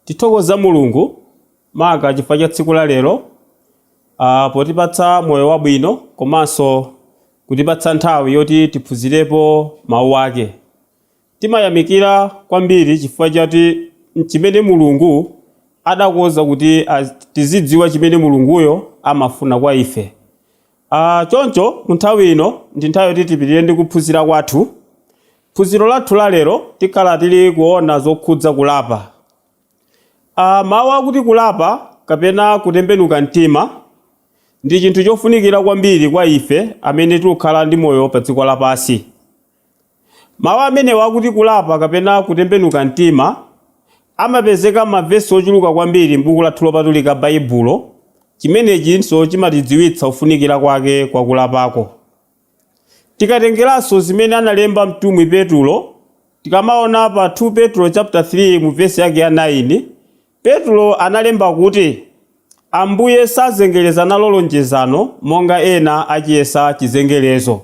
Tithokoza Mulungu maka chifukwa cha tsiku la lero, potipatsa moyo wabwino komanso kutipatsa nthawi yoti tiphunzirepo mawu ake. Timayamikira kwambiri chifukwa chati chimene Mulungu adakonza kuti tizidziwa chimene Mulunguyo amafuna kwa ife. Choncho mu nthawi ino ndi nthawi yoti tipitirire ndi kuphunzira kwathu. Phunziro lathu la lero tikhala tili kuona zokhudza kulapa. Mawu akuti kulapa kapena kutembenuka mtima ndi chinthu chofunikira kwambiri kwa ife amene tikukhala ndi moyo pa dziko lapansi. Mawu amenewa akuti kulapa kapena kutembenuka mtima amapezeka mavesi ochuluka kwambiri m'buku lathu lopatulika Baibulo. Chimenechinso chimatidziwitsa kufunikira kwake kwa kulapako. Tikatengeranso zimene analemba mtumwi Petulo, tikamaona pa 2 Petro chapter 3 mu vesi yake ya 9, Petulo analemba kuti Ambuye sazengereza nalo lonjezano monga ena achiyesa chizengelezo,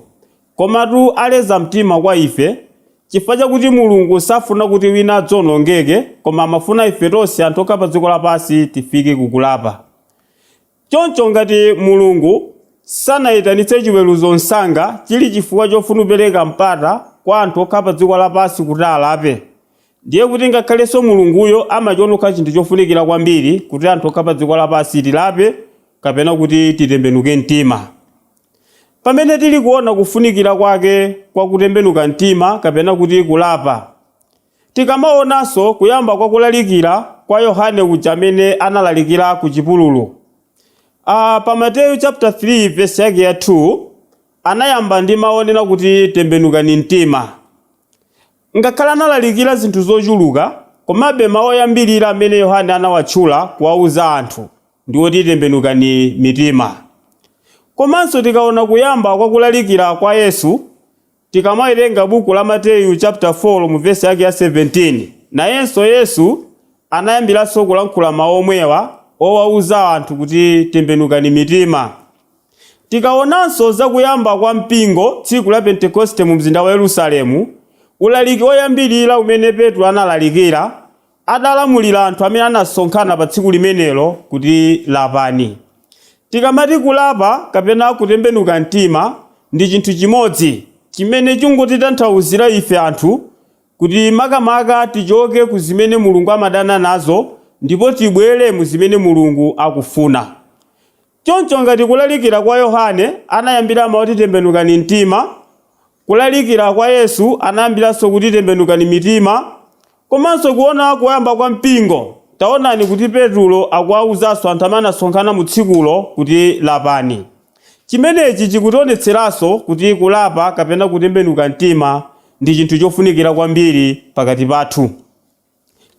komatu aleza mtima kwa ife, chifukwa chakuti Mulungu safuna kuti wina adzonongeke, koma amafuna ife tonse anthu okhala pa dziko lapansi tifike kukulapa. Choncho ngati Mulungu sanayitanitse chiweruzo msanga chili chifukwa chofuna kupereka mpata kwa anthu okhala pa dziko lapansi kuti alape, ndiye kuti ngakhalenso Mulunguyo amachiona kukhala chinthu chofunikira kwambiri kuti anthu okhala pa dziko lapansi tilape kapena kuti titembenuke mtima. Pamene tili kuona kufunikira kwake kwa kutembenuka mtima kapena kuti kulapa, tikamaonanso kuyamba kwa kulalikira kwa Yohane uja amene analalikira ku chipululu. Pa Mateyu chapter 3 verse yake ya 2 anayamba ndi mawu onena kuti tembenukani mtima. Ngakhale analalikira zinthu zochuluka, komabe mawu oyambirira amene Yohane anawatchula kuwauza anthu ndi oti tembenukani mitima. Komanso tikaona kuyamba kwa kulalikira kwa Yesu, tikamawerenga buku la Mateyu chapter 4 mu verse yake ya 17, nayenso Yesu anayambiranso kulankhula mawu omwewa owauza anthu kuti tembenukani mitima. Tikaonanso zakuyamba kwa mpingo tsiku la Pentekoste mu mzinda wa Yerusalemu, ulaliki woyambirira umene Petro analalikira, adalamulira anthu amene anasonkhana pa tsiku limenelo kuti lapani. Tikamati kulapa kapena kutembenuka mtima ndi chinthu chimodzi chimene chingotitanthauzira ife anthu kuti makamaka tichoke ku zimene Mulungu amadana nazo ndipo tibwere mu zimene Mulungu akufuna. Choncho ngati kulalikira kwa Yohane anayambira mawu oti tembenukani mtima, kulalikira kwa Yesu anayambiranso kuti tembenukani mitima, komanso kuona kuyamba kwa mpingo, taonani kuti Petulo akuwawuzanso anthu amene anasonkhana mu tsikulo kuti lapani. Chimenechi chikutionetseranso kuti kulapa kapena kutembenuka mtima ndi chinthu chofunikira kwambiri pakati pathu.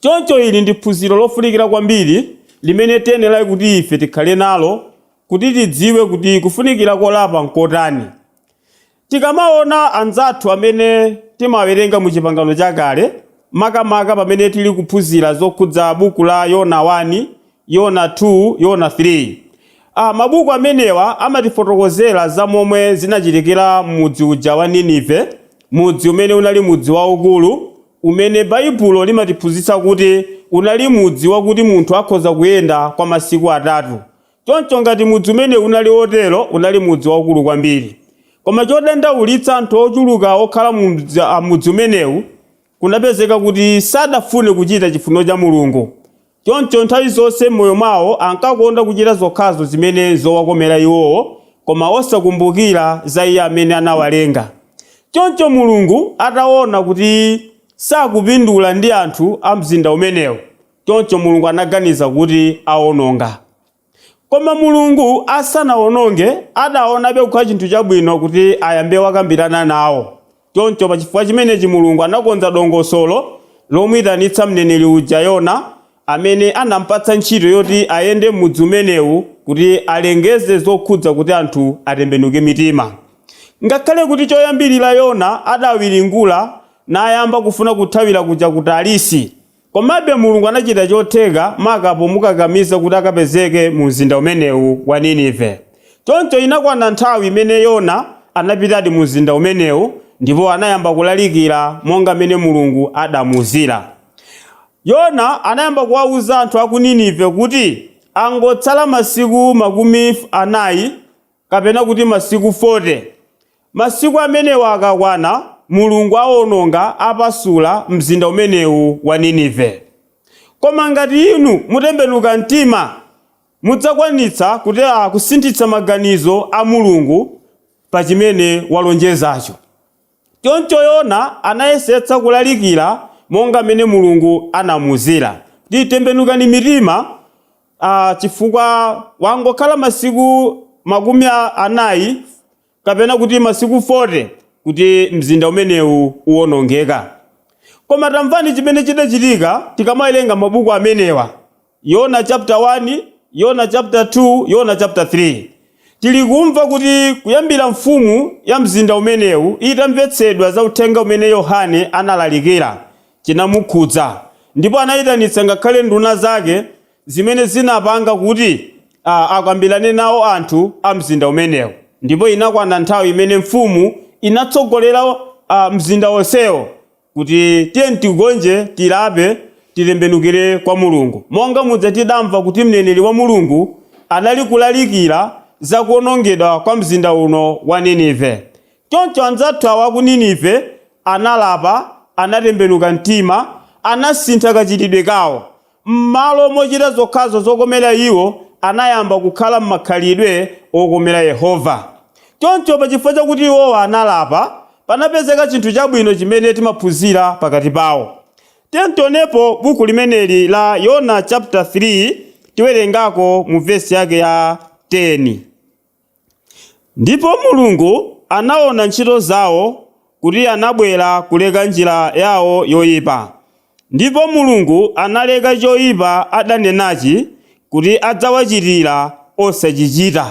Choncho ili ndi phunziro lofunikira kwambiri limene tiyenera kuti ife tikhale nalo kuti tidziwe kuti kufunikira kolapa nkotani. Tikamaona anzathu amene timawerenga mu Chipangano Chakale, makamaka pamene tili kuphunzira zokhudza buku la Yona 1, Yona 2, Yona 3. Mabuku amenewa amatifotokozera za momwe zinachitikira mudzi uja wa Ninive, mudzi umene unali mudzi waukulu, umene Baibulo limatiphunzitsa kuti unali mudzi wakuti munthu akhoza kuyenda kwa masiku atatu. Choncho ngati mudzi umene unali otero, unali mudzi waukulu kwambiri. Koma chodandaulitsa anthu ochuluka okhala mu mudzi umenewu, kunapezeka kuti sadafune kuchita chifuniro cha Mulungu. Choncho nthawi zonse m'moyo mwawo ankakonda kuchita zokhazo zimene zowakomera iwowo, koma osakumbukira za Iye amene anawalenga. Choncho Mulungu ataona kuti sakupindula ndi anthu a mzinda umenewu, choncho Mulungu anaganiza kuti awononga. Koma Mulungu asanawononge, adaonabe kukhala chinthu chabwino kuti ayambe wakambirana nawo. Choncho pa chifukwa chimenechi Mulungu anakonza dongosolo lomuitanitsa mneneri uja Yona, amene anampatsa ntchito yoti ayende m'mudzi umenewu kuti alengeze zokhudza kuti anthu atembenuke mitima. Ngakhale kuti choyambirira Yona adawiringula nayamba kufuna kuthawira kuja ku Tarisi, komabe Mulungu anachita chotheka maka pomukakamiza kuti akapezeke mu mzinda umenewu wa Ninive. Choncho inakwana nthawi imene Yona anapitadi mu mzinda umenewu ndipo anayamba kulalikira monga mmene Mulungu adamuuzira. Yona anayamba kuwawuza anthu aku Ninive kuti angotsala masiku 40 kapena kuti masiku 40. Masiku amenewa akakwana, Mulungu awononga, apasula mzinda umenewu wa Ninive. Koma ngati inu mutembenuka mtima, mudzakwanitsa kuti kusinthitsa maganizo a Mulungu pa chimene walonjezacho. Choncho Yona anayesetsa kulalikira monga mmene Mulungu anamuuzira kuti tembenukani mitima, chifukwa wangokhala masiku 40 kapena kuti masiku 40 kuti mzinda umenewu uwonongeka. Koma tamvani chimene chidachitika tikamawerenga mabuku amenewa, Yona chapter 1, Yona chapter 2, Yona chapter 3. Tili kumva kuti kuyambira mfumu ya mzinda umenewu itamvetsedwa za uthenga umene Yohane analalikira, chinamukhudza, ndipo anayitanitsa ngakhale nduna zake zimene zinapanga kuti akambirane nawo anthu a mzinda umenewu. Ndipo inakwana nthawi imene mfumu inatsogolera mzinda wonsewo kuti tiye tigonje, tilape, titembenukire kwa Mulungu, monga mudza tidamva kuti mneneri wa Mulungu anali kulalikira za kuwonongedwa kwa mzinda uno wa Ninive. Choncho anzathu awa ku Ninive analapa, anatembenuka mtima, anasintha kachitidwe kawo. M'malo mochita zokhazo zokomera iwo, anayamba kukhala m'makhalidwe okomera Yehova. Choncho pachifukwa chakuti iwowa analapa, panapezeka chinthu chabwino chimene timaphunzira pakati pawo. Tionepo buku limeneli la Yona chapter 3, tiwerengako mu vesi yake ya 10. Ndipo Mulungu anaona ntchito zawo kuti anabwera kuleka njira yawo yoyipa. Ndipo Mulungu analeka choyipa adanenachi kuti adzawachitira osachichita.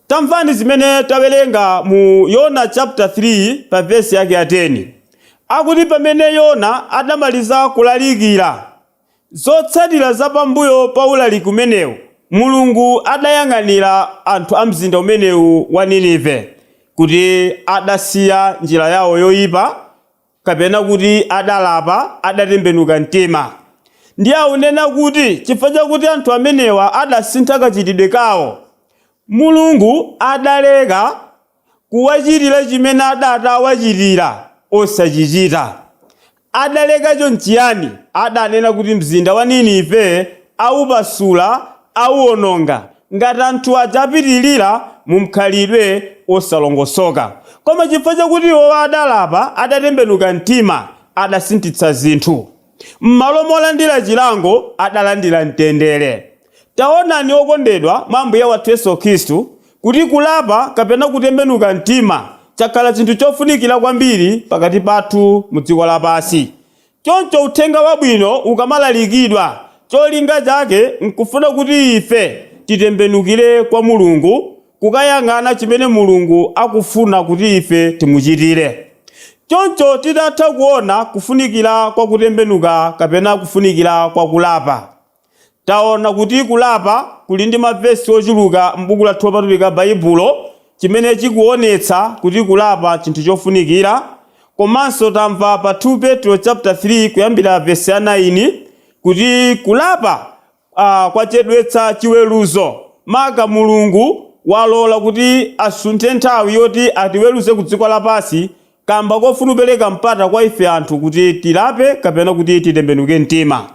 Tamvani zimene tawerenga mu Yona chapter 3 pa vesi yake ya 10. Akuti pamene Yona adamaliza kulalikira, zotsatira za pambuyo pa ulaliki umenewu, Mulungu adayang'anira anthu a mzinda umenewu wa Ninive kuti adasiya njira yawo yoyipa, kapena kuti adalapa, adatembenuka mtima. Ndiye akunena kuti chifukwa chakuti anthu amenewa adasintha kachitidwe kawo, Mulungu adaleka kuwachitira chimene adati awachitira osachichita. Adalekacho nchiyani? Adanena kuti mzinda wa Ninive awupasula, awuwononga, ngati anthu aja apitirira mu mkhalidwe osalongosoka. Koma chifukwa chakuti iwo adalapa, adatembenuka mtima, adasinthitsa zinthu. M'malo molandira chilango, adalandira mtendere. Taonani okondedwa mwa Ambuye wathu Yesu Khristu, kuti kulapa kapena kutembenuka mtima chakhala chinthu chofunikira kwambiri pakati pathu mu dziko lapansi. Choncho uthenga wabwino ukamalalikidwa, cholinga chake nkufuna kuti ife titembenukire kwa Mulungu, kukayang'ana chimene Mulungu akufuna kuti ife timuchitire. Choncho titatha kuona kufunikira kwa kutembenuka kapena kufunikira kwa kulapa, taona kuti kulapa kuli ndi mavesi ochuluka m'buku lathu lopatulika Baibulo, chimene chikuonetsa kuti kulapa chinthu chofunikira. Komanso tamva pa 2 Petro chapter 3 kuyambira vesi ya 9 kuti kulapa kwachedwetsa chiweruzo, maka Mulungu walola kuti asunthe nthawi yoti atiweruze ku dziko lapansi kamba kofuna kupereka mpata kwa ife anthu kuti tilape kapena kuti titembenuke mtima.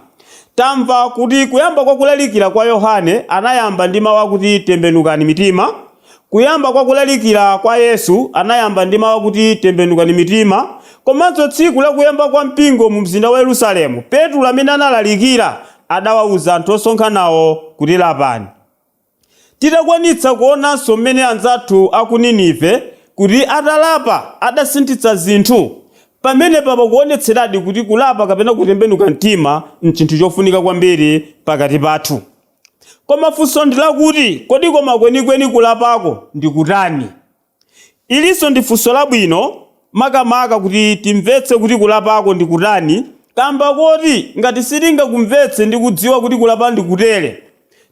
Tamva kuti kuyamba kwa kulalikira kwa Yohane anayamba ndi mawu akuti tembenukani mitima. Kuyamba kwa kulalikira kwa Yesu anayamba ndi mawu akuti tembenukani mitima. Komanso tsiku la kuyamba kwa mpingo mu mzinda wa Yerusalemu, Petro amene analalikira adawawuza anthu osonkhanawo kuti lapani. Titakwanitsa kuonanso mmene anzathu aku Ninive kuti atalapa adasinthitsa zinthu, pamenepa pakuonetseradi kuti kulapa kapena kutembenuka mtima nchinthu chofunika kwambiri pakati pathu. Koma funso ndi lakuti, kodi koma kwenikweni kulapako ndi kutani? Ilinso ndi funso labwino, makamaka kuti timvetse kuti kulapako ndi kutani, kamba koti ngati sitingakumvetse ndi kudziwa kuti kulapa ndi kutere,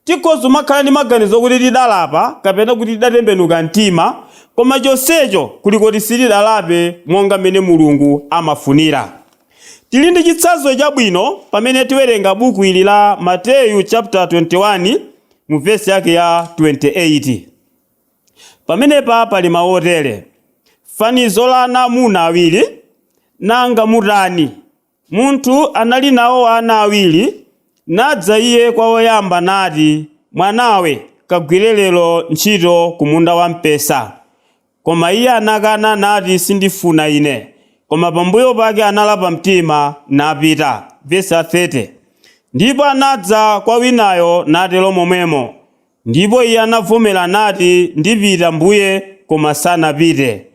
tikhoza kumakhala ndi maganizo kuti tidalapa kapena kuti tidatembenuka mtima, koma chonsecho kuli kuti sitidalape monga mmene Mulungu amafunira. Tili ndi chitsanzo chabwino pamene tiwerenga buku ili la Mateyu chapter 21 mu vesi yake ya 28. Pamenepa pali mawu otere: fanizo la ana amuna awiri. Nanga mutani? Munthu anali nawo ana awiri. Nadza iye kwa woyamba nati, Mwanawe, kagwire lero ntchito ku munda wamphesa. Koma iye anakana nati, Sindifuna ine. Koma pambuyo pake analapa mtima napita. Vesi 30. Ndipo anadza kwa winayo natero momwemo. Ndipo iye anavomera nati, Ndipita, mbuye, koma sanapite.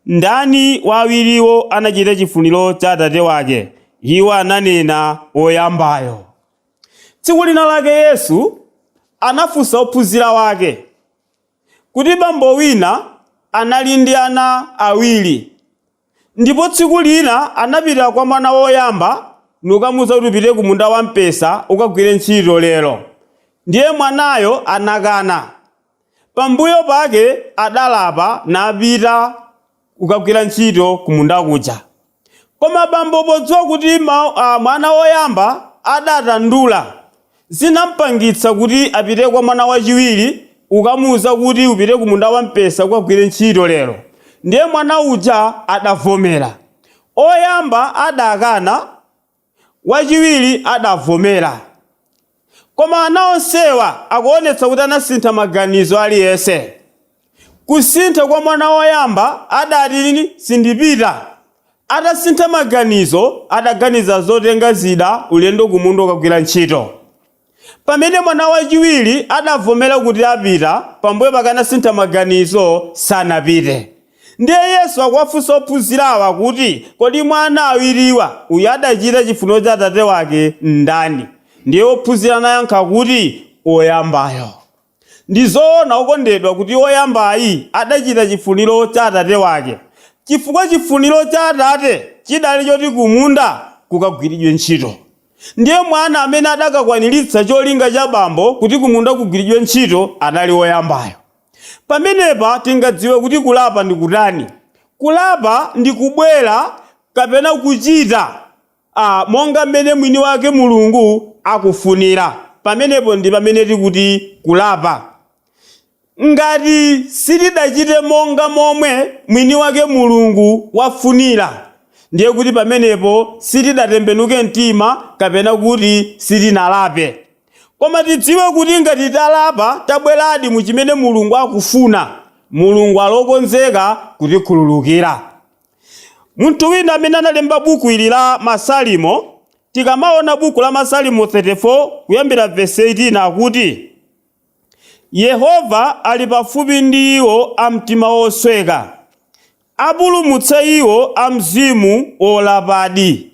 Ndani wa awiriwo anachita chifuniro cha atate wake? Iwo ananena, Woyambayo. Tsiku lina lake Yesu anafunsa ophunzira wake kuti bambo wina anali ndi ana awiri, ndipo tsiku lina anapita kwa mwana woyamba nukamuza kuti upite ku munda wamphesa ukagwire ntchito lero. Ndiye mwanayo anakana. Pambuyo pake adalapa napita kukagwira ntchito ku munda kuja. Koma bambo podziwa kuti mwana woyamba adatandula, zinampangitsa kuti apite kwa mwana wachiwiri ukamuuza kuti upite ku munda wamphesa ukagwire ntchito lero. Ndiye mwana uja adavomera. Oyamba adakana, wachiwiri adavomera. Koma ana onsewa akuonetsa kuti anasintha maganizo aliyense. Kusintha kwa mwana woyamba, adati sindipita. Atasintha maganizo, adaganiza zotenga zida ulendo kumunda ukagwira ntchito. Pamene mwana wachiwiri adavomera kuti apita, pambuyo pake anasintha maganizo, sanapite. Ndiye Yesu akuwafunsa ophunzirawa kuti, kodi mwa ana awiriwa uyu adachita chifuniro cha atate wake ndani? Ndiye ophunzira anayankha kuti, oyambayo. Ndi zoona, okondedwa, kuti woyambayi adachita chifuniro cha atate wake, chifukwa chifuniro cha atate chidali choti kumunda kukagwiridwe ntchito. Ndiye mwana amene adakakwaniritsa cholinga cha bambo kuti kumunda kugwiridwe ntchito anali woyambayo. Pamenepa tingadziwe kuti kulapa ndi kutani. Kulapa ndi kubwera kapena kuchita monga mmene mwini wake Mulungu akufunira. Pamenepo ndi pamene tikuti kulapa. Ngati sitidachite monga momwe mwini wake Mulungu wafunira, ndiye kuti pamenepo sitidatembenuke mtima kapena kuti sitinalape. Koma tidziwe kuti ngati talapa, tabweradi mu chimene Mulungu akufuna, Mulungu alokonzeka kutikhululukira. Munthu wina amene analemba buku ili la Masalimo, tikamaona buku la Masalimo 34 kuyambira verse 18, akuti, Yehova ali pafupi ndi iwo a mtima wosweka, apulumutsa iwo a mzimu wolapadi.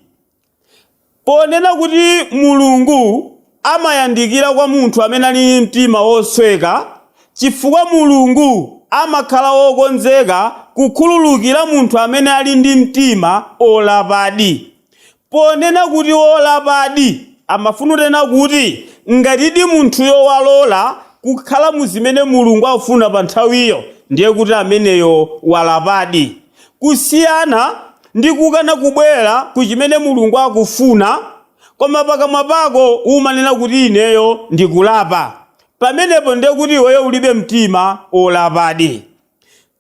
Ponena kuti Mulungu amayandikira kwa munthu amene ali ndi mtima wosweka, chifukwa Mulungu amakhala wokonzeka kukhululukira munthu amene ali ndi mtima olapadi. Ponena kuti wolapadi, amafuna kunena kuti ngatidi munthuyo walola kukhala mu zimene Mulungu akufuna pa nthawiyo, ndiye kuti ameneyo walapadi. Kusiyana ndi kukana kubwera ku chimene Mulungu akufuna, koma pakamwa pako umanena kuti ineyo ndikulapa. Pamenepo ndiye kuti iweyo ulibe mtima olapadi.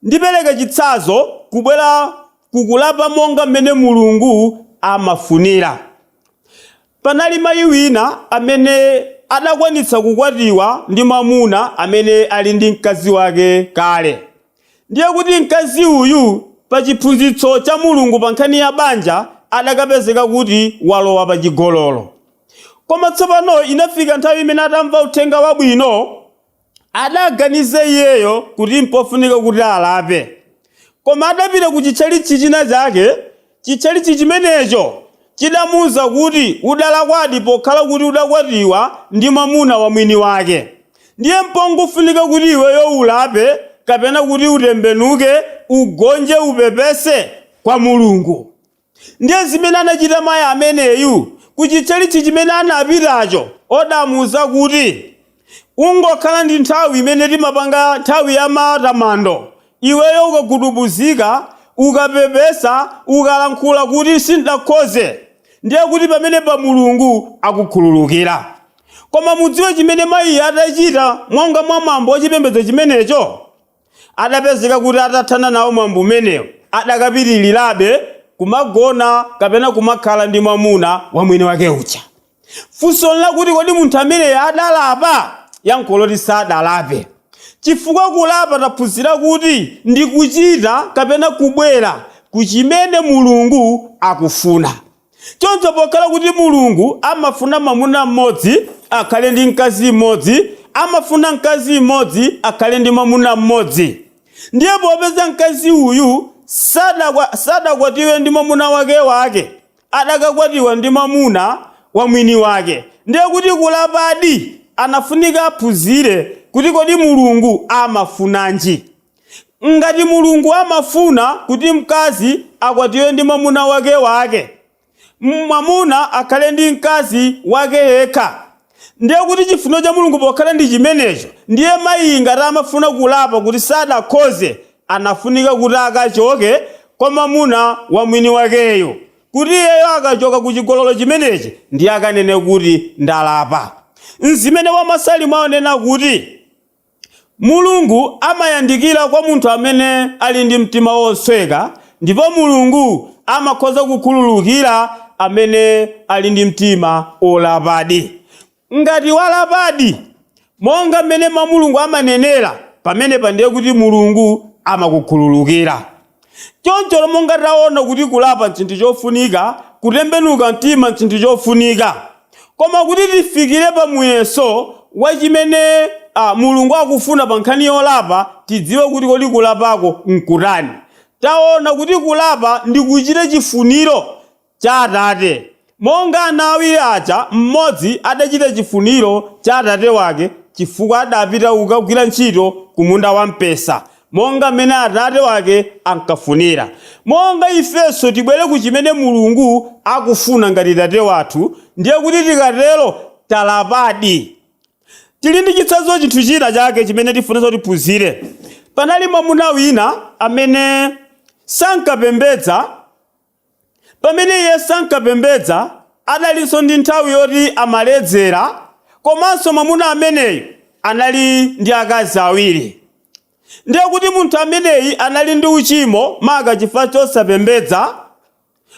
Ndipereke chitsanzo kubwera kukulapa monga mmene Mulungu amafunira. Panali mayi wina amene adakwanitsa kukwatiwa ndi mwamuna amene ali ndi mkazi wake kale. Ndiye kuti mkazi uyu pa chiphunzitso cha Mulungu pa nkhani ya banja adakapezeka kuti walowa pa chigololo. Koma tsopano inafika nthawi imene atamva uthenga wabwino adaganiza iyeyo kuti mpofunika kuti alape. Koma adapita ku chitchalitchi china chake, chitchalitchi chimenecho chidamuwuza kuti udalakwadi pokhala kuti udakwatiwa ndi mwamuna wa mwini wake. Ndiye mpongofunika kuti iweyo ulape kapena kuti utembenuke, ugonje, upepese kwa Mulungu. Ndiye zimene anachita mayi ameneyu ku chitchalitchi chimene anapitacho, odamuwuza kuti ungokhala ndi nthawi imene timapanga nthawi ya matamando, iweyo ukagudubuzika, ukapepesa, ukalankhula kuti sindakhoze, Ndiye kuti pamene pa Mulungu akukhululukira. Koma mudziwe chimene mayiyi atachita monga mwa mwambo wachipembedzo chimenecho? Adapezeka kuti atathana nawo mwambo umenewo, adakapitirirabe kumagona kapena kumakhala ndi mwamuna wa mwini wake uja. Funso lakuti kodi munthu ameneyo adalapa? Yankho loti sadalape. Chifukwa kulapa taphunzira kuti ndi kuchita kapena kubwera ku chimene Mulungu akufuna. Choncho pokhala kuti Mulungu amafuna mwamuna mmodzi akhale ndi mkazi mmodzi, amafuna mkazi mmodzi akhale ndi mwamuna mmodzi. Ndiye popeza mkazi uyu sadakwatiwe ndi mwamuna wake wake, adakakwatiwa ndi mwamuna wa mwini wake. Ndiye kuti kulapadi anafunika aphunzire kuti kodi Mulungu amafunanji. Ngati Mulungu amafuna kuti mkazi akwatiwe ndi mwamuna wake wake, mwamuna akhale ndi mkazi wake yekha, ndiye kuti chifuniro cha Mulungu pokhala ndi chimenecho, ndiye mayi ngati amafuna kulapa kuti sadakhoze, anafunika kuti akachoke kwa mwamuna wa mwini wakeyo, kuti iyeyo akachoka ku chigololo chimenechi ndiye akanene kuti ndalapa. Nzimene wamasalimo aonena kuti Mulungu amayandikira kwa munthu amene ali ndi mtima wosweka, ndipo Mulungu amakhoza kukhululukira amene ali ndi mtima olapadi. Ngati walapadi monga mmene mwa Mulungu amanenera, pamenepa ndiye kuti Mulungu amakukhululukira. Choncho monga taona kuti kulapa nchinthu chofunika, kutembenuka mtima nchinthu chofunika, koma kuti tifikire pa muyeso wa chimene Mulungu akufuna pa nkhani yolapa, tidziwe kuti kodi kulapako nkutani. Taona kuti kulapa ndi kuchita chifuniro cha Atate. Monga ana awiri aja, mmodzi adachita chifuniro cha atate wake chifukwa adapita kukagwira ntchito ku munda wa mpesa monga mmene atate wake ankafunira. Monga ifenso tibwere ku chimene Mulungu akufuna ngati tate wathu, ndiye kuti tikatero talapadi. Tili ndi chitsanzo chinthu china chake chimene tifunanso tiphunzire. Panali mwamuna wina amene sankapembedza. Pamene iye sankapembedza, adalinso ndi nthawi yoti amaledzera, komanso mwamuna ameneyu anali ndi akazi awiri. Ndiye kuti munthu ameneyi anali ndi uchimo maka chifukwa chosapembedza,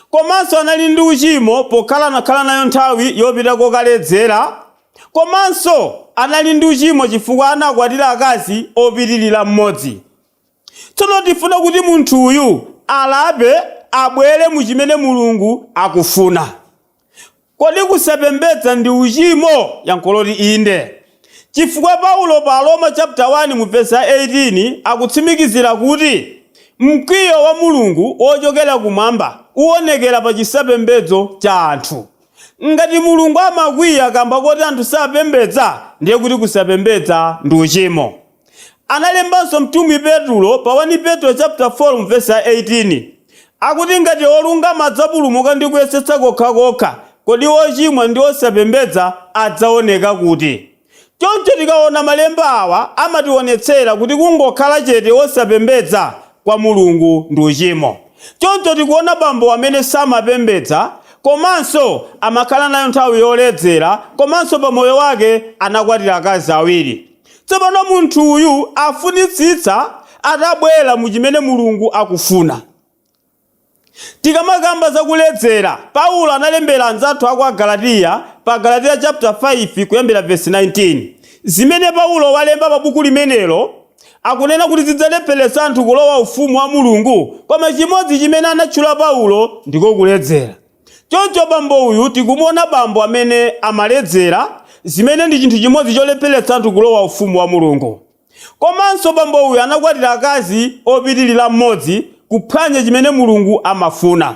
komanso anali ndi uchimo pokhala anakhala nayo nthawi yopita kokaledzera, komanso anali ndi uchimo chifukwa anakwatira akazi opitirira mmodzi. Tsono tifuna kuti munthuyu alape, abwere mu chimene Mulungu akufuna. Kodi kusapembedza ndi uchimo? Yankho loti inde. Chifukwa Paulo pa Aroma chapter 1 mu verse 18 akutsimikizira kuti mkwiyo wa Mulungu wochokera kumwamba uwonekera pa chisapembedzo cha anthu. Ngati Mulungu amakwiya kamba koti anthu sapembedza, ndiye kuti kusapembedza ndi uchimo. Analembanso mtumwi Petulo pa 1 Petro chapter 4 verse 18 akuti ngati olungama adzapulumuka ndi kuyesetsa kokhakokha, kodi ochimwa ndi osapembedza adzaoneka kuti? Choncho tikaona malemba awa amationetsera kuti kungokhala chete osapembedza kwa Mulungu ndi uchimo. Choncho tikuona bambo amene samapembedza, komanso amakhala nayo nthawi yoledzera, komanso pa moyo wake anakwatira akazi awiri. Tsopano munthu uyu afunitsitsa atabwera mu chimene Mulungu akufuna. Tikamakamba za kuledzera, Paulo analembera anzathu aku Agalatiya pa Galatiya chapter 5 kuyambira verse 19. Zimene Paulo walemba pa buku limenelo akunena kuti zidzalepheretsa anthu kulowa ufumu wa Mulungu, koma chimodzi chimene anatchula Paulo ndiko kuledzera. Choncho bambo uyu tikumuona bambo amene amaledzera, zimene ndi chinthu chimodzi cholepheretsa anthu kulowa ufumu wa Mulungu. Komanso bambo uyu anakwatira akazi opitirira mmodzi, kuphwanya chimene Mulungu amafuna.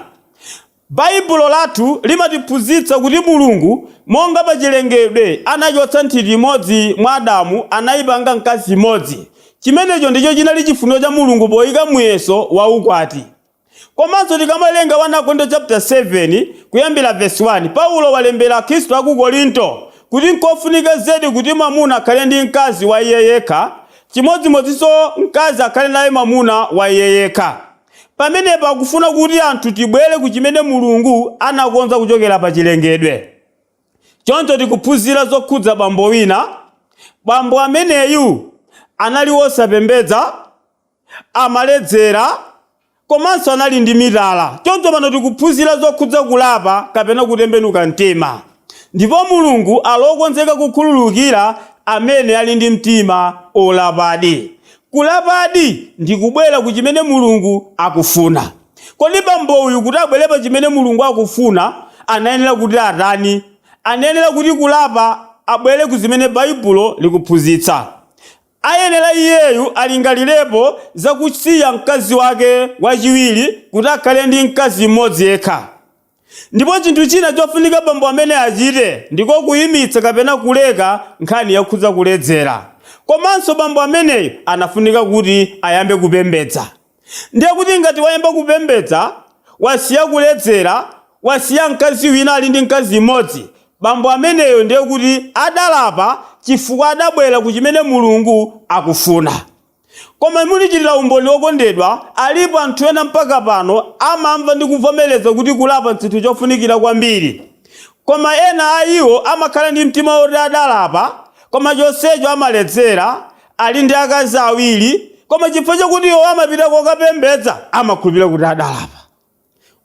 Baibulo lathu limatiphunzitsa kuti Mulungu monga pa chilengedwe anachotsa nthiti imodzi mwa Adamu, anayipanga mkazi mmodzi. Chimenecho ndicho chinali chifuniro cha Mulungu poyika muyeso wa ukwati. Komanso tikamawerenga 1 Korinto chapter 7 kuyambira verse 1, Paulo walembera Akhristu aku Korinto kuti nkofunika zedi kuti mwamuna akhale ndi mkazi wa iye yekha, chimodzimodzinso mkazi akhale naye mwamuna wa iye yekha. Pamenepo akufuna kuti anthu tibwere ku chimene Mulungu anakonza kuchokera pa chilengedwe. Choncho tikuphunzira zokhudza bambo wina. Bambo ameneyu anali wosapembedza, amaledzera, komanso anali ndi mitala. Choncho pano tikuphunzira zokhudza kulapa kapena kutembenuka mtima. Ndipo Mulungu ali okonzeka kukhululukira amene ali ndi mtima olapadi. Kulapadi ndi kubwera ku chimene Mulungu akufuna. Kodi bambo uyu kuti abwere pa chimene Mulungu akufuna anayenera kuti atani? Anayenera kuti kulapa abwere ku zimene Baibulo likuphunzitsa. Ayenera iyeyu alingalirepo za kusiya mkazi wake wachiwiri kuti akhale ndi mkazi mmodzi yekha. Ndipo chinthu china chofunika bambo amene achite ndiko kuyimitsa kapena kuleka nkhani yokhudza kuledzera. Komanso bambo ameneyu anafunika kuti ayambe kupembedza. Ndiye kuti ngati wayamba kupembedza, wasiya kuledzera, wasiya mkazi wina ali ndi mkazi mmodzi, bambo ameneyo ndiye kuti adalapa chifukwa adabwera ku chimene Mulungu akufuna. Koma mundichitira umboni okondedwa, alipo anthu ena mpaka pano amamva ndi kuvomereza kuti kulapa nchinthu chofunikira kwambiri. Koma ena a iwo amakhala ndi mtima woti adalapa, koma chonsecho amaledzera, ali ndi akazi awiri, koma chifukwa chakuti iwo amapita kokapembedza, amakhulupirira kuti adalapa.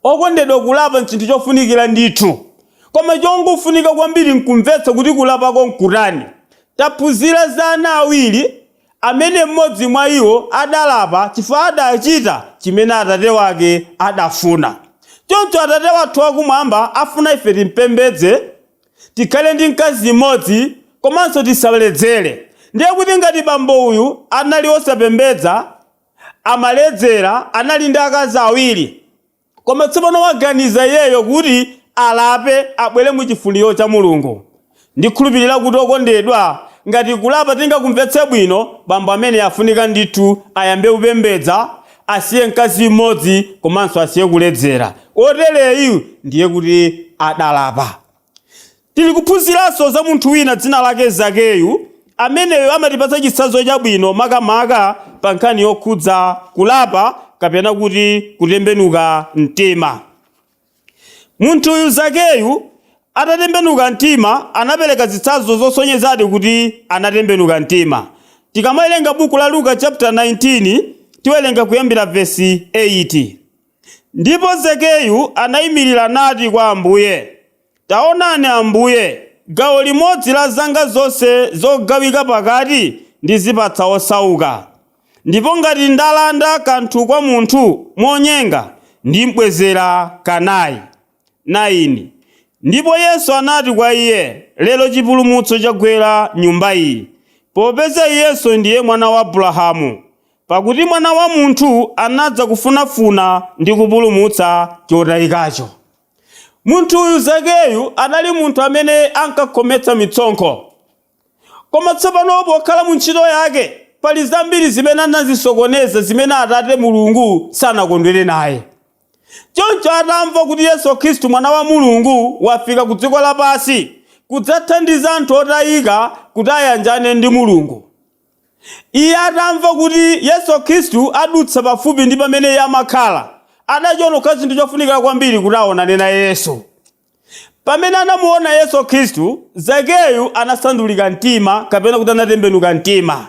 Okondedwa, kulapa nchinthu chofunikira ndithu. Koma chongofunika kwambiri nkumvetsa kuti kulapako nkutani. Taphunzira za ana awiri amene mmodzi mwa iwo adalapa chifukwa adachita chimene atate wake adafuna. Choncho Atate wathu wakumwamba afuna ife timpembedze, tikhale ndi mkazi mmodzi komanso tisaledzere. Ndiye kuti ngati bambo uyu anali osapembedza, amaledzera, anali ndi akazi awiri, koma tsopano waganiza iyeyo kuti alape, abwere mu chifuniro cha Mulungu. Ndikhulupirira kuti okondedwa, ngati kulapa tingakumvetse bwino, bambo amene afunika ndithu ayambe kupembedza, asiye mkazi mmodzi komanso asiye kuledzera. Otereyu ndiye kuti adalapa. Tili kuphunziranso za munthu wina dzina lake Zakeyu, ameneyo amatipatsa chitsanzo chabwino makamaka pa nkhani yokhudza kulapa kapena kuti kutembenuka mtima. Munthuyu Zakeyu atatembenuka mtima anapereka zitsanzo zosonyezadi kuti anatembenuka mtima. Tikamawerenga buku la Luka chapter 19, tiwerenga kuyambira vesi 8. Ndipo Zakeyu anayimirira nati kwa Ambuye, Taonani Ambuye, gawo limodzi la zanga zonse zogawika pakati ndizipatsa osauka. Ndipo ngati ndalanda kanthu kwa munthu monyenga, ndimbwezera kanayi. 9 ndipo Yesu anati kwa iye, Lero chipulumutso chagwera nyumba iyi, popeza iyenso ndiye mwana wa Abrahamu. Pakuti Mwana wa munthu anadza kufunafuna ndi kupulumutsa chotayikacho. Munthu uyu Zakeyu anali munthu amene ankakhometsa mitsonkho. Koma tsopano pokhala mu ntchito yake, pali zambiri zimene anazisokoneza zimene Atate Mulungu sanakondwere naye. Choncho atamva kuti Yesu Khristu Mwana wa Mulungu wafika ku dziko lapansi kudzathandiza anthu otayika kuti ayanjane ndi Mulungu, iye atamva kuti Yesu Khristu adutsa pafupi ndi pamene iye amakhala, adachiona kukhala chinthu chofunikira kwambiri kuti aonane naye Yesu. Pamene anamuona Yesu Khristu, Zakeyu anasandulika mtima kapena kuti anatembenuka mtima.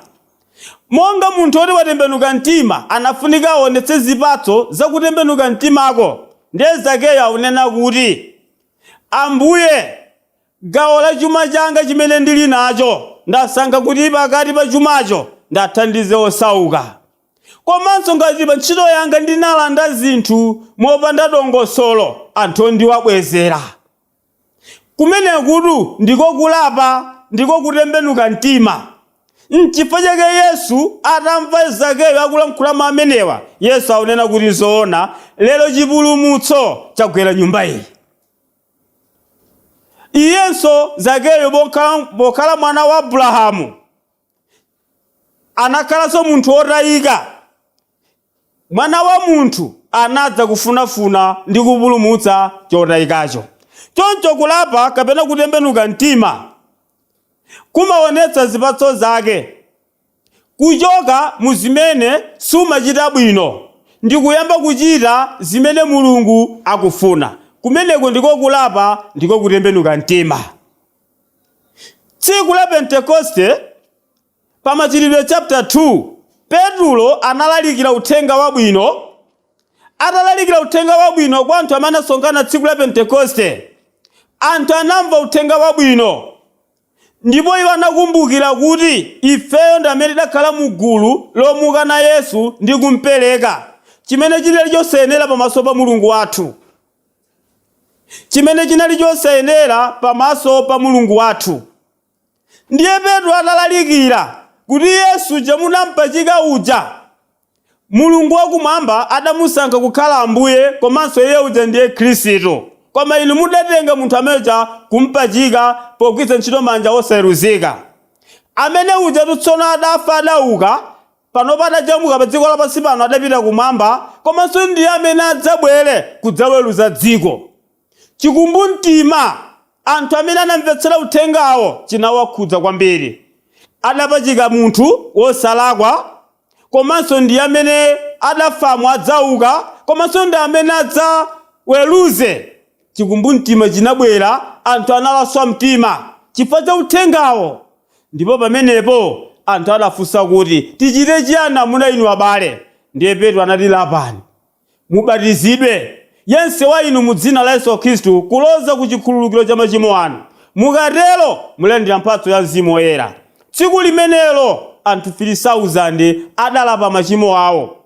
Monga munthu woti watembenuka mtima, anafunika aonetse zipatso za kutembenuka mtimako. Ndiye Zakeyu akunena kuti, Ambuye, gawo la chuma changa chimene ndili nacho, ndasankha kuti pakati pa chumacho ndathandize osauka. Komanso ngati pa ntchito yanga ndinalanda zinthu mopanda dongosolo, anthu ndiwabwezera. Kumenekutu ndiko kulapa, ndiko kutembenuka mtima. N'chifukwa chake Yesu atamva Zakeyu akulankhula mawu amenewa, Yesu akunena kuti zoona, lero chipulumutso chagwera nyumba iyi. Iyenso Zakeyu pokhala mwana wa Abrahamu, anakhalanso munthu wotayika. Mwana wa munthu anadza kufunafuna ndi kupulumutsa chotayikacho. Choncho kulapa kapena kutembenuka mtima kumaonetsa zipatso zake, kuchoka mu zimene sumachita bwino. Ndi kuyamba kuchita zimene Mulungu akufuna. Kumeneko ndiko kulapa, ndiko kutembenuka mtima. Tsiku la Pentekoste, pa Machitidwe chapter 2, Petulo analalikira uthenga wabwino. Atalalikira uthenga wabwino kwa anthu amene anasonkhana tsiku la Pentekoste, anthu anamva uthenga wabwino. Ndipo iwo anakumbukira kuti ifeyo ndi amene tidakhala mu gulu lomukana Yesu ndi kumpereka, chimene chinali chosayenera pamaso pa Mulungu wathu. Chimene chinali chosayenera pamaso pa Mulungu wathu. Ndiye Petro atalalikira kuti Yesu uja munampachika uja, Mulungu wakumwamba adamusankha kukhala Ambuye komanso iye uja ndiye Khristu. Koma inu mudatenga munthu amene uja kumpachika pogwiritsa ntchito manja osayeruzika. Amene uja tsono adafa adauka, panopa adachoka pa dziko lapansi pano adapita kumwamba, komanso ndiye amene adzabwere kudzaweruza dziko. Chikumbumtima anthu amene anamvetsera uthengawo chinawakhudza kwambiri. Adapachika munthu wosalakwa, komanso ndi amene adafamo adzauka, komanso ndi amene adzaweruze. Chikumbumtima chinabwera, anthu analaswa mtima chifukwa cha uthengawo. Ndipo pamenepo anthu adafunsa kuti, tichite chiyani amuna inu abale? Ndiye Petro anati, lapani, mubatizidwe yense wa inu mu dzina la Yesu Khristu kuloza ku chikhululukiro cha machimo anu. Mukatero mulandira mphatso ya Mzimu Woyera. Tsiku limenelo anthu 3,000 adalapa machimo awo,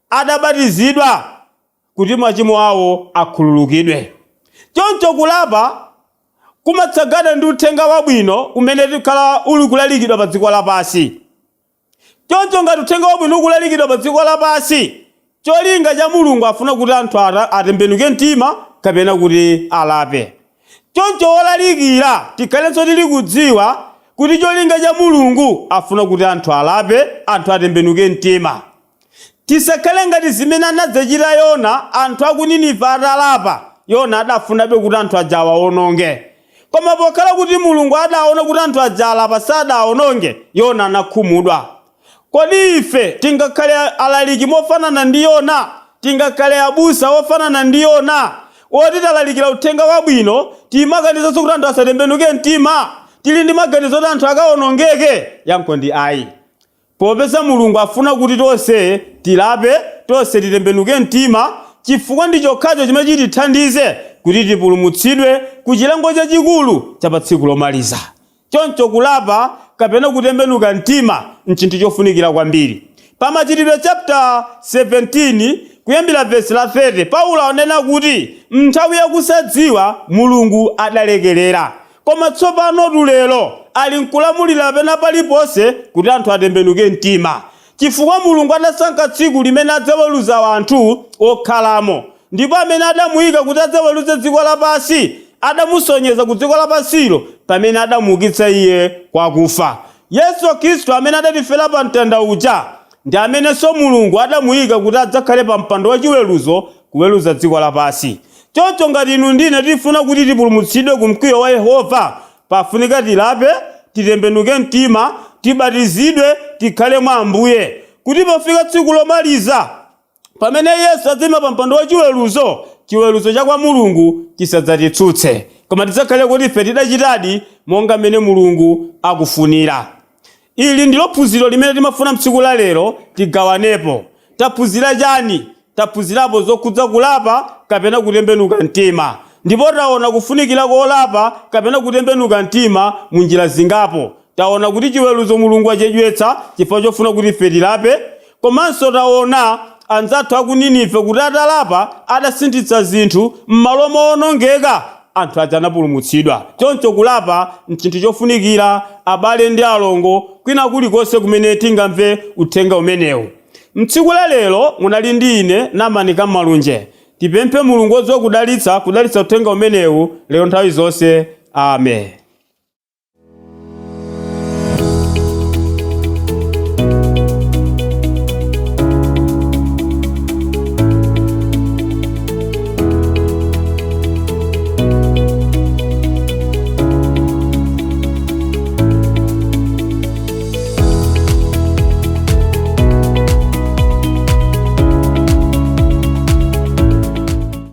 adabatizidwa kuti machimo awo akhululukidwe. Choncho kulapa kumatsagana ndi uthenga wabwino umene tikhala uli kulalikidwa pa dziko lapansi. Choncho ngati uthenga wabwino ukulalikidwa pa dziko lapansi, cholinga cha Mulungu afuna kuti anthu atembenuke mtima kapena kuti alape. Choncho wolalikira tikhalenso tili kudziwa kuti cholinga cha Mulungu afuna kuti anthu alape, anthu atembenuke mtima. Tisakhale ngati zimene anadzachita Yona anthu aku Ninive atalapa. Yona adafunabe kuti anthu aja awawononge. Koma pokhala kuti Mulungu adaona kuti anthu aja alapa sadawononge, Yona anakhumudwa. Kodi ife tingakhale alaliki mofanana ndi Yona? Tingakhale abusa ofanana ndi Yona? Oti talalikira uthenga wabwino, timaganizanso kuti anthu asatembenuke mtima? Tili ndi maganizo oti anthu akawonongeke? Yankho ndi ayi. Popeza Mulungu afuna kuti tonse tilape, tonse titembenuke mtima, chifukwa ndi chokhacho chimene chitithandize kuti tipulumutsidwe ku chilango chachikulu cha pa tsiku lomaliza. Choncho kulapa kapena kutembenuka mtima nchinthu chofunikira kwambiri. Pa Machitidwe chapter 17 kuyambira vesi la 30, Paulo anena kuti nthawi yakusadziwa Mulungu adalekerera. Koma tsopano tulero ali nkulamulira pena paliponse kuti anthu atembenuke mtima. Chifukwa Mulungu adasankha tsiku limene adzaweruza anthu okhalamo. Ndipo amene adamuyika kuti adzaweruze dziko lapansi, adamusonyeza ku dziko lapansilo pamene adamuukitsa iye kwa akufa. Yesu Khristu amene adatifera pa mtanda uja ndi amenenso Mulungu adamuyika kuti adzakhale pa mpando wachiweruzo kuweruza dziko lapansi. Choncho ngati inu ndine tifuna kuti tipulumutsidwe ku mkwiyo wa Yehova, pafunika tilape, titembenuke mtima, tibatizidwe, tikhale mwa Ambuye, kuti pofika tsiku lomaliza pamene Yesu adzayima pa mpando wachiweruzo, chiweruzo cha kwa Mulungu chisadzatitsutse, koma tidzakhale kuti ife tidachitadi monga mmene Mulungu akufunira. Ili ndilo phunziro limene timafuna mtsiku la lero tigawanepo. Taphunzira chani? Taphunzirapo zokhudza kulapa kapena kutembenuka mtima. Ndipo taona kufunikira kolapa kapena kutembenuka mtima mu njira zingapo. Taona kuti chiweruzo Mulungu achedwetsa chifukwa chofuna kuti ife tilape. Komanso taona anzathu aku Ninive kuti atalapa adasinthitsa zinthu m'malo mowonongeka, anthu aja anapulumutsidwa. Choncho kulapa nchinthu chofunikira abale ndi alongo kwina kulikonse kumene tingamve uthenga umenewu. Mtsiku la lero munali ndi ine Namani Kammalunje. Tipemphe Mulungu wodziwa kudalitsa, kudalitsa uthenga umenewu lero nthawi zonse. Amen.